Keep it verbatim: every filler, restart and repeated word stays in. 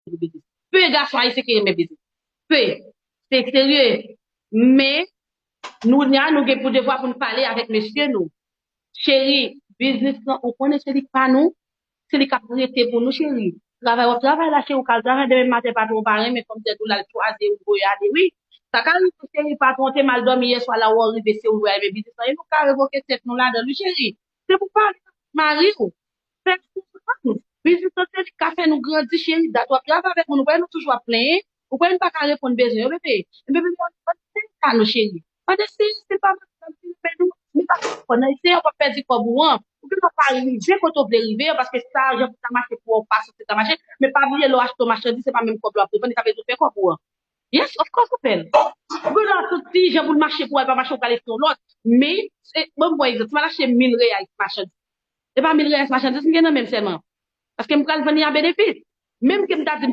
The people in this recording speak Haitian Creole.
pou biznis. Pe gason ayisyen ki renmen biznis. Pe. Se serye. Men, nou, nou gen pou devwa pou nou pale avèk mesye nou. Cheri, biznis lan, ou konnen se li k pa nou, se li k ap rete pou nou, cheri. Travay w ap travay la, cheri, ou ka al travay demen maten, patwon pa renmen, fanm tèt ou l al chwazi ou voye ale, wi. Sa ka rive, cheri, patwon te mal dòmi yè swa la, ou rive, se ou voye ale, men biznis lan, e nou ka revoke tèt nou ladan l, wi, cheri. Se pou pale mari w. Fè biznis lan, se li k ka fè nou grandi, cheri. Dat w ap travay avèk moun, ou wè nou toujou ap plenyen, ou wè nou pa ka reponn bezwen yo, bebe. Bebe, mwen, mwen, se sa nou, cheri. Pandan se, se pa mwen ki renmen nou, men pa konprann, nan eseye w ap pèdi kòb ou an. Ou gen dwa pa rive kote w vle rive an, paske sa, jan pou sa mache pou ou, pa sanse sa mache. Men pa bliye, lè w achte yon machandiz, se pa menm kòb la w ap revann, li ka bezwen fè kòb ou an. Yes, of course, ou fè l. Ou gen dwa soti, jan pou l mache pou ou, l pa mache, ou pral achte yon lòt. Men, se, bon, m pran egzanp, si m al achte mil reyal machandiz, e pa mil reyal machandiz m gen nan men m sèlman. Paske m pral vann li a benefis. Menm ke m ta di m